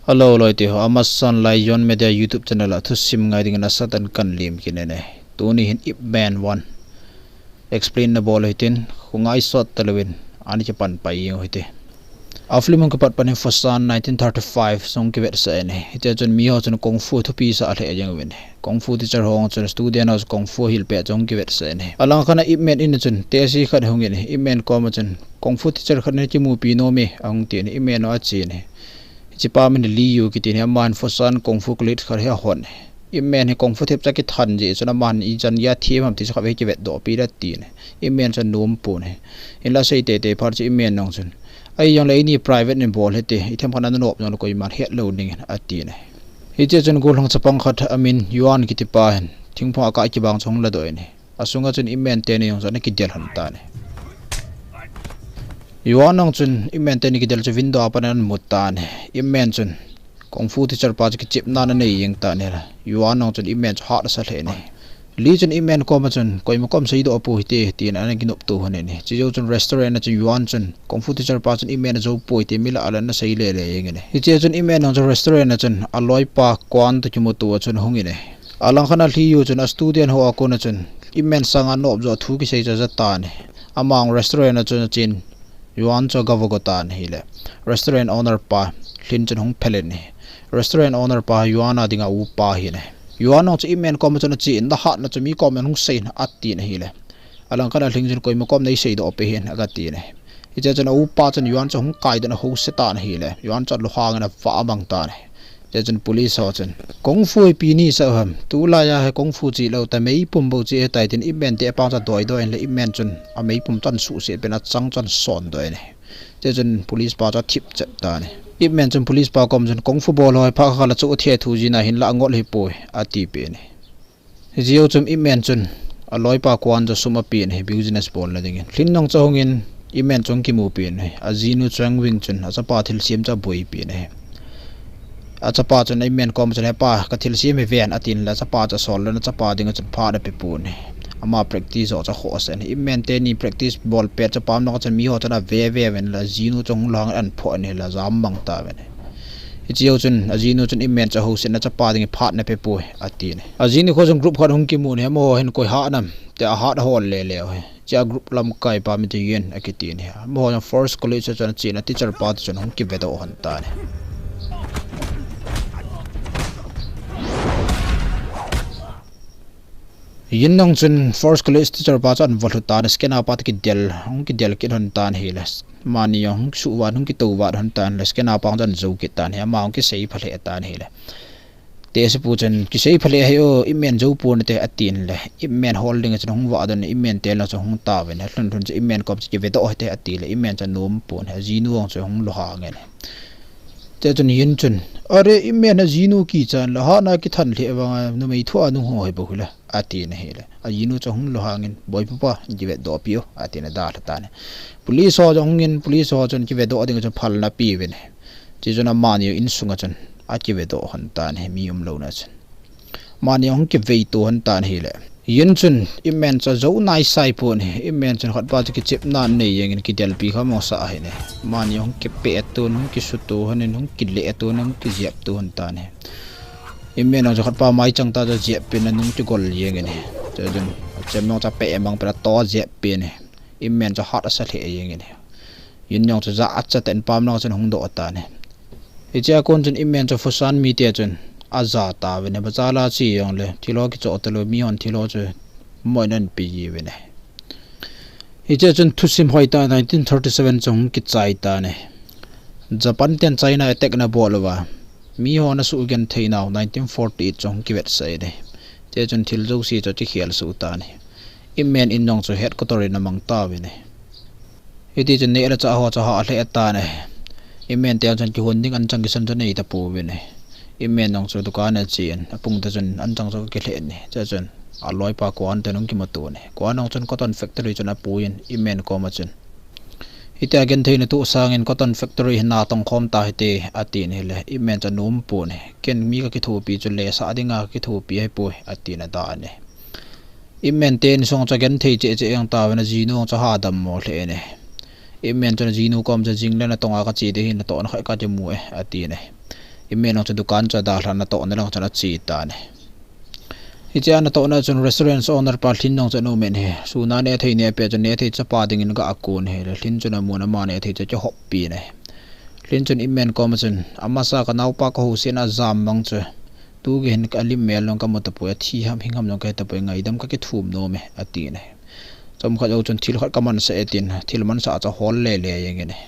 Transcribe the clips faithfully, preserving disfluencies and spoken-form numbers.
Hello, loi te ho, amasan Lion Media YouTube channel a thusim ngai dingin asatan kan lim kit e. Tuni hin Ip Man one explain na bol hitin, khu ngaisot talouvin, ani kipan pai jeng u hite. A film hung kipat pan hin Foshan nineteen thirty-five sung kivetsah in, hitia chun miho chun kung fu thupi sa a lheh jeng uvin. Kung fu teacher ho chun student ho kung fu hilpeh chu hung kivetsah in. Alang khat a Ip Man in a chun tehse khat hungin, Ip Man koma chun kung fu teacher khat nei kimupi nom e, ahung tin, Ip Man a achen. Hichepa min Liu kitin, aman Foshan kung fu college khat hi ahon. Ip Man hi kung fu themcha kithan jeh chun aman ijat a them ham ti chu khatvei kivetdoh pi le tin. Ip Man chun nom pon. Hinla sei teitei phat chu Ip Man nung chun, ahi jongle eini private in bol hite, ithemkhat a nanop jongle koiman hetlou ding atin. Hiche chun gollhang chapang khat amin Yuan kitipa hin thingphung a kah kibang chu hung ladoh in. Asunga chun Ip Man teni jong chu ana kidel hon tan. Yuan nung chun Ip Man teni kidel chu window a pat ana mu tan. Ip Man chun kung fu teacher pa chu kichepna ana nei jeng tan ahile, Yuan nung chun Ip Man chu hat asa lheh in. Li chun Ip Man koma chun, koima kom seidoh pou hite, tin ana kinoptou hon in. Chujou chun restaurant a chun Yuan chun kung fu teacher pa chun Ip Man ajou poi ti mi lah a la ana sei lele jeng in. Hiche chun Ip Man nung chun restaurant a chun aloipa Kwan toh kimuto a chun hung in. Alang khat a Liu chun a student ho a kona chun Ip Man sanga nop jo thu kisei chu aja tan. Ama jong restaurant a chun achen, Yuan chu agavoh go tan ahile, restaurant owner pa Lin chun hung phel in. Restaurant owner pa Yuan a dinga upa ahin. Yuan nung chu Ip Man koma chun achen, nahatna chu mi koma hung sei in atin ahile, alang khat a Lin chun koima kom nei seidoh peh hih in aga tin. Hiche chun a upa chun Yuan chu hung kaidoh in ahouset tan ahile, Yuan chu alunghang in avah mang tan. Hiche chun police ho chun, kung fu hi ipi nei sa u ham? Tulai a hi kung fu cheh lou ta, meipum bou cheh ahitai, tin Ip Man te apang chu adoidoh in le Ip Man chun ameipum chu ana suhset pen, achang chu ana sondoh in. Hiche chun police pa chu athip chet tan. Ip Man chun police pa koma chun kung fu bol ho hi phat khat khat la chu athei thu jin ahinla angol hipoi, ati pen. Hijeh chun Ip Man chun aloipa Kwan chu sum apen ahi business bolna dingin. Lin nung chu ahungin Ip Man chu ahung kimupi in ahi. Ajinu Chang Wing chun achapa thilsem chu aboipi in ahi. Achapa chun Ip Man koma chun, hepa, kathilsem hi ven, atin le achapa chu asol le achapa dinga chun phat ana pe pon ahi. Ama practice ho chu akhoh asa in. Ip Man teni practice bol pet chu pam nung a chun miho chun ave ve uvin le ajinu chu ahung lhang in ana phoh in ahile ajam mang tauvin. Hiche jou chun ajinu chun Ip Man chu ahouset in, achapa dinga phat ana pe poi, atin. Ajinu kho chun group khat hung kimun ahi, amaho hin koi hat nam tia ahat ahol lele u ahi. Hichea group lamkaipa min chu Yin akitin ahi. Amaho jong Force College a chun achen a teacher pa toh chun hung kivedoh hon tan ahi. Yin nung chun Force College teacher pa chu ana volhu tan, scanner pa toh kidel, hung kidel kit hon tan ahile, amani jong hung suhvat, hung kitouvat hon tan le, scanner pa chu ana jou kit tan ahi, ama hung kisei pha lheh tan ahile. Tehse pu chun, kisei pha lheh ahi o, Ip Man jou pon nate, atin le, Ip Man hol dinga chun ahung vah doh in, Ip Man te lang chu ahung tauvin, alhun lhun chun Ip Man kom chu kivedoh hite, ati le, Ip Man chu anom pon ahi, ajinu jong chu ahung lunghang in. Hiche chun Yin chun, are, Ip Man ajinu kichat le, hatna kithan lheh vanga numei thua nung ho hi bou hile, atin ahile, ajinu chu ahung lunghang in, boipu pa, kivedoh pi o, atin adalha tan ahi. Police ho jong ahungin, police ho chun kivedoh dinga chun phalna apeuvin ahi. Hiche chun amani insunga chun akivedoh hon tan ahi, mi umlouna chun. Amani ahung kiveito hon tan ahile, Yin chun Ip Man chu ajou naisai pon ahi. Ip Man chun khatpa chu kichepna anei jengin kidelpi kha mong sah ahin ahi. Amani ahung kipehto in, ahung kisuto hon in, ahung kilehto in, ahung kijepto hon tan ahi. Ip Man jong chu khatpa maichang tah chu ajep pen in anung kigol jengin ahi. Chuchun achem jong chu apeh mang pen in ato ajep pen ahi. Ip Man chu hat asa lheh jengin ahi. Yin jong chu jachat tah in pam lang chun ahung doh tan ahi. Hichea kon chun Ip Man chu Foshan mite chun aja tauvin ahi, bazar a che jongle thil ho kichoh talou, mihon thil ho chu moh in ahin pe jiuvin ahi. Hichea chun thusim hoitah nineteen thirty-seven chu ahung kichai tan ahi. Japan ten China attack ana bol uva, miho ana suhgenthei nau nineteen forty-eight chu ahung kivetsah in ahi. Hichea chun thil jouse chu achekhel soh tan ahi. Ip Man in jong chu headquarter in amang tauvin ahi. Hiti chun neh le chah ho chu ahah lheh tan ahi. Ip Man te chun kihon ding anchang kisan chu anei tapouvin ahi. Ip Man jong chu dukan a achen, apung te chun anchang chu akilhen ahi. Hichea chun aloipa Kwan toh ahung kimuto in ahi. Kwan jong chun cotton factory chun apuiyin, Ip Man koma chun, hitia genthei natoh sangin cotton factory hi natong khom tahite, atin ahile, Ip Man chu anom pon ahi. Ken mi kakithopi chu lesah dinga kakithopi ahipoi, atin adah in ahi. Ip Man te insung chu agenthei cheh cheh jeng tauvin, ajinu chu aha dammo lheh in ahi. Ip Man chun ajinu kom chu, jing le natong a kache ding ahi, natohna khat kakimu e, atin ahi. Ip Man jong chu dukan chu adalhan, anatohna lang chun ache tan ahi. Hiche anatohna chun restaurant owner pa Thlin jong chu ana um in ahi. Sun a nehthei nehpeh chu nehthei chapa dingin aga kon ahi. Thlin chun amun ama nehthei chu akihop pi in ahi. Thlin chun Ip Man koma chun, "Amasa kanaopa kahousetna ajam mang chu, tugei hin alim mel jong kamu tapoi, athi ham hing ham jong kahe tapoi, ngaidam kakithum nom e," ati in ahi. Chomkhat jou chun thil khat kamansah e tin, thil mansah chu ahol lele jeng in ahi.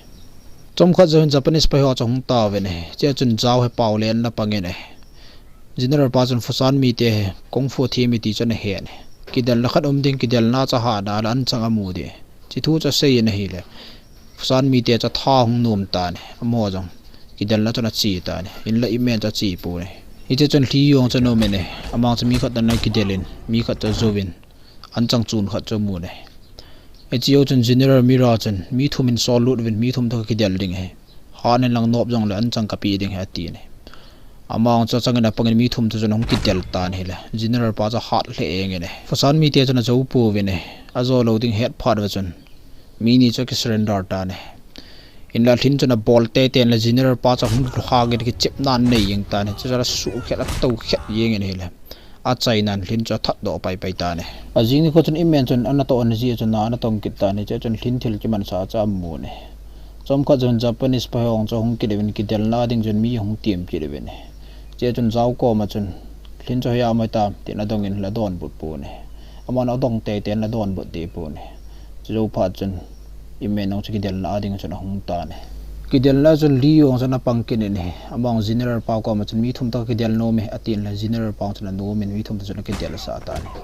Chomkhat jou hin Japanese pai ho chu ahung tauvin ahi. Chea chun Zhao hi paolen ana pang in ahi. General pa chun Fusan mite hi kung fu thi mi ti chu ana he in ahi. Kidelna khat um ding, kidelna chu ahahna le anchang amu ding. Hiche thu chu asei in ahile, Fusan mite chu atha hung nom tan ahi. Amaho jong kidelna chun ache tan ahi. Hinla Ip Man chu ache pon ahi. Hiche chun Li Yong chu ana um in ahi. Ama chu mi khat toh ana kidel in, mi khat chu ajouvin, anchang chun khat chu amun ahi. Hiche jou chun General Miura chun, "Mi thum hin sol lut uvin, mi thum toh kakidel ding ahi. Hat in lang nop jongle anchang kapeh ding ahi," ati in ahi. Ama jong chu achangin apangin mi thum toh chun ahung kidel tan ahile, General pa chu ahat lheh jeng in ahi. Fusan mite chun ajou pouvin ahi. Ajou lou ding ahet phat uva chun, mi ni chu akisurrender tan ahi. Hinla Thlin chun abol teitei in le General pa chu ahung lhung in kichepna anei jeng tan ahi. Chuche chu asuh khet, atou khet jeng in ahile, achainan Thlin chu athat doh paipai tan ahi. Ajing nikho chun Ip Man chun anatoh ana jih chun na ana tong kit tan ahi. Chea chun Thlin thil kimansah chu amun ahi. Chomkhat chun Japanese pai ho chu ahung kit uvin kidelna ding chun mi ahung tem kit uvin ahi. Chea chun Zhao koma chun, "Thlin chu hoiya um ahitam?" tin adongin la adonbut pon ahi. Aman adong teitei in la adonbut deh pon ahi. Chujou phat chun Ip Man jong chu kidelna ding chun ahung tan ahi. Kidelna chun Li Yong chun ana pang kit in ahi. Ama jong General pa koma chun, "Mi thum toh kakidel nom e," atin le General pa jong chun anom in mi thum toh chun akidelsah tan ahi.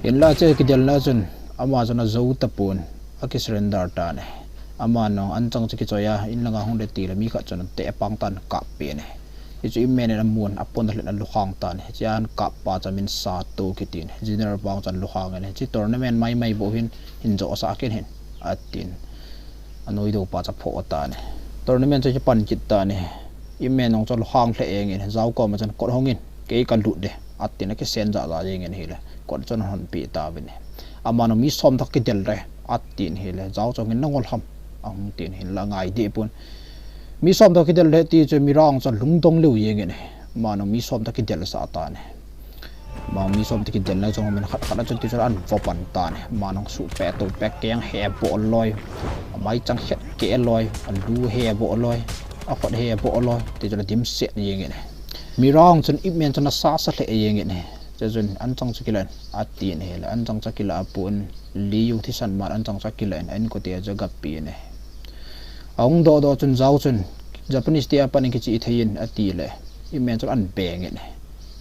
Hinla hiche kidelna chun ama chun ajou tapon, akisurrender tan ahi. Aman jong anchang chu akichoi a, in langa hung le tile mi khat chun ateh apang tan, akap peh in ahi. Hichu Ip Man in amun, apon alhin alunghang tan ahi. Hichea akap pa chu amin Sato kiti in ahi. General pa jong chun alunghang in ahi. Hiche tournament maimai bou hin, hin joh sah kit in, atin, anoidoh pa chu aphoh tan ahi. Tournament chu akipan kit tan ahi. Ip Man jong chu alunghang lheh jeng in ahi. Zhao koma chun, "Kot hong in, kei kalut ding," atin akisen jahjah jeng in ahile, kot chu ahon peh tauvin ahi. Aman jong, "Mi som toh kakidel ding," atin ahile, Zhao chun, "Nangol ham?" ahung tin ahi, hinla angai deh pon. "Mi som toh kidel ding," ti chu Miura jong chu alungdong lheh jeng in ahi. Aman jong mi som toh akidelsah tan ahi. Aman jong mi som toh kidelna chu min khat khat a chun ti chu ahin vo pan tan ahi. Aman jong suhpeh tohpeh keng he boh loi, amaichang het keh loi, alu he boh loi, akhut he boh loi, ti chu adimset jeng in ahi. Miura jong chun Ip Man chu asasa lheh jeng in ahi. Chea chun, "Anchang chu kilah in," atin ahile, anchang chu akilah pon, Li Yong thisan man anchang chu akilah in, a inkote chu aga peh in ahi. Ahung doh doh chun Zhao chun Japanese te apat in kichih thei in atile, Ip Man chun ahin beng in ahi.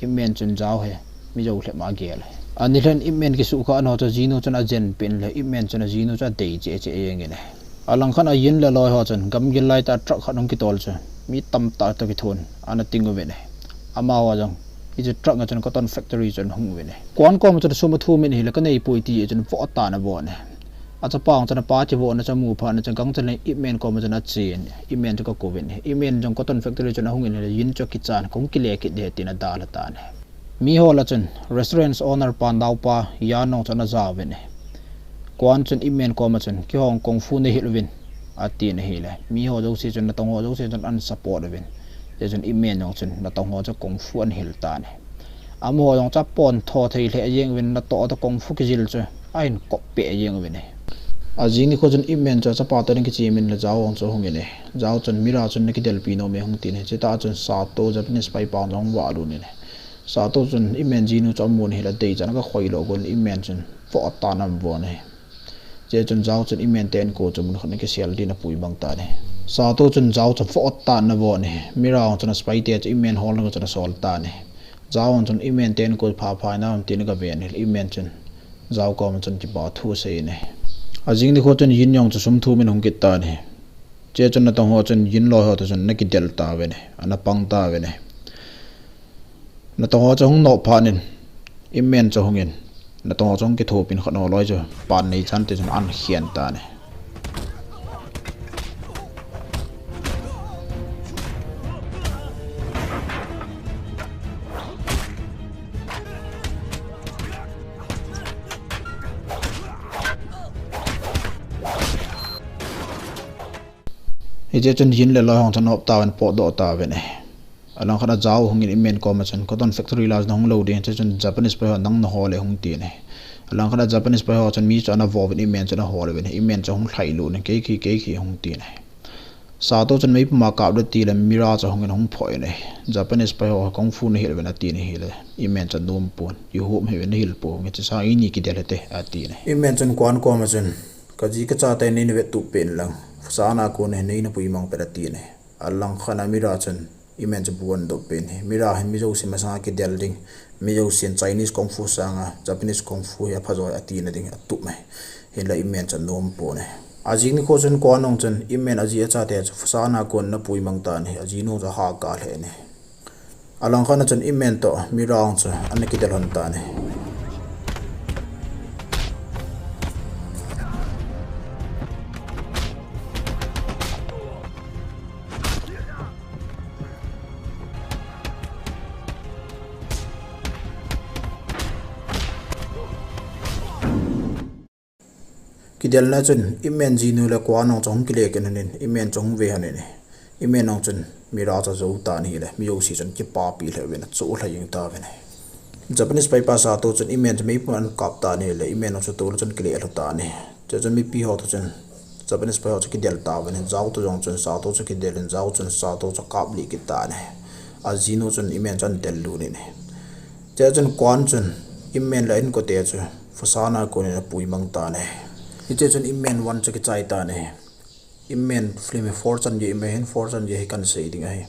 Ip Man chun Zhao hi mi jou lheh ma agel ahi. Anilhah in Ip Man kisuhkhah nau chu ajinu chun ajen peh in le, Ip Man chun ajinu chu adei cheh cheh jeng in ahi. Alangkhat a Yin le aloi ho chun gamgi lai tah a truck khat hung kitol chu mi tamtah toh kithon ana ting uvin ahi. Amaho jong hiche truck a chun cotton factory chu ahung uvin ahi. Kuan koma chun sum athum in ahile, "Kanei poi," ti chun voh tan avon ahi. Achapa jong chun apa kivohna chu amu phat in chun gangtah in Ip Man koma chun achen, Ip Man chu akou in ahi. Ip Man jong cotton factory chun ahung in ahile, Yin chu akichan, "Kahung kile kit ding ahi," tin adalha tan ahi. Miho lah chun restaurant owner pa naopa Yan jong chun ana jaovin ahi. Kuan chun Ip Man koma chun, "Keiho jong kung fu neihil uvin," atin ahile, miho jouse chun, natong ho jouse chun ana support uvin. Hichun Ip Man jong chun natong ho chu kung fu ana hil tan ahi. Amaho jong chu apontho thei lheh jeng uvin, natoh toh kung fu kijil chu ahin kop peh jeng uvin ahi. Ajing nikho chun Ip Man chu achapa toh ding kichim in le Zhao jong chu ahung in ahi. Zhao chun, "Miura chun nakidelpi nom e," ahung tin ahi. Chutah chun Sato Japanese pai pa jong ahung valut in ahi. Sato chun Ip Man jinu chu amun ahile, adeichan aga khoi lou gon, Ip Man chun voh tan avon ahi. Chea chun Zhao chun Ip Man te inko chu mun khat a kisel din apui mang tan ahi. Sato chun Zhao chu voh tan avon ahi. Miura jong chun aspy te chu Ip Man holna a chun asol tan ahi. Zhao jong chun Ip Man te inko pha pha in aum tin aga ven ahile, Ip Man chun Zhao koma chun kipa thu asei in ahi. Ajing nikho chun Yin jong chu sum thum in ahung kit tan ahi. Chea chun natong ho chun Yin loi ho toh chun ana kidel tauvin ahi, ana pang tauvin ahi. Natong ho chu ahung nop phat in, Ip Man chu ahung in, natong ho chu ahung kithopin khat ho loi chu pan neichan te chun ana khen tan ahi. Hiche chun Jin le Loi hon chun op tauvin potdoh tauvin ahi. Alangkhat a Zhao hungin Ip Man koma chun, "Cotton factory la chun hung lou ding, hiche chun Japanese pai ho nang naho le hung," atin ahi. Alangkhat a Japanese pai ho chun mi chu ana vo uvin Ip Man chu ana hol uvin ahi. Ip Man chu hung lhai lut in, "Kei khi, kei khi," hung tin ahi. Sato chun meipum a kap ding ati le Miura chu hungin hung phoh in ahi. "Japanese pai ho kung fu nahil uvin," atin ahile Ip Man chu anom pon. "Yu hup hi nahil pou, hiche sang eini kidel hite," atin ahi. Ip Man chun Quan koma chun, "Kaji kachate neina vettup peh in lang, Fasana kon hi neina puimang peh," atin ahi. Alangkhat a Miura chun Ip Man chu bu ana dop peh in ahi. Miura hin mi jouse masanga kidel ding, mi jousen Chinese kung fu sanga Japanese kung fu hi aphajo atina ding atup ahi. Hinla Ip Man chu anom pon ahi. Ajing nikho chun Quan hon chun Ip Man aji achate chu Fasana kon ana puimang tan ahi. Ajinu chu ahahkar lheh in ahi. Alangkhat a chun Ip Man toh Miura hon chu ana kidel lhon tan ahi. Kidelna chun Ip Man jinu le Quan hon chu hung kile kit lhon in, Ip Man chu hung ve lhon in ahi. Ip Man hon chun Miura chu ajo tan ahile, mi jouse chun kipapi lheh uvin achoh lha jeng tauvin ahi. Japanese paipa Sato chun Ip Man chu meipum a ana kap tan ahile, Ip Man hon chu tol a chun kile lhu tan ahi. Chuchun mipi ho toh chun Japanese pai ho chu kidel tauvin ahi. Zhao toh jong chun Sato chu kidel in, Zhao chun Sato chu akaplih kit tan ahi. Ajinu chun Ip Man chu ana del lut in ahi. Chuchun Quan chun Ip Man le a inkote chu Fasana konin ana puimang tan ahi. Hiche chun Ip Man one chu kichai tan ahi. Ip Man film hi four chan gei, Ip Man hin four chan gei hi kahin sei ding ahi.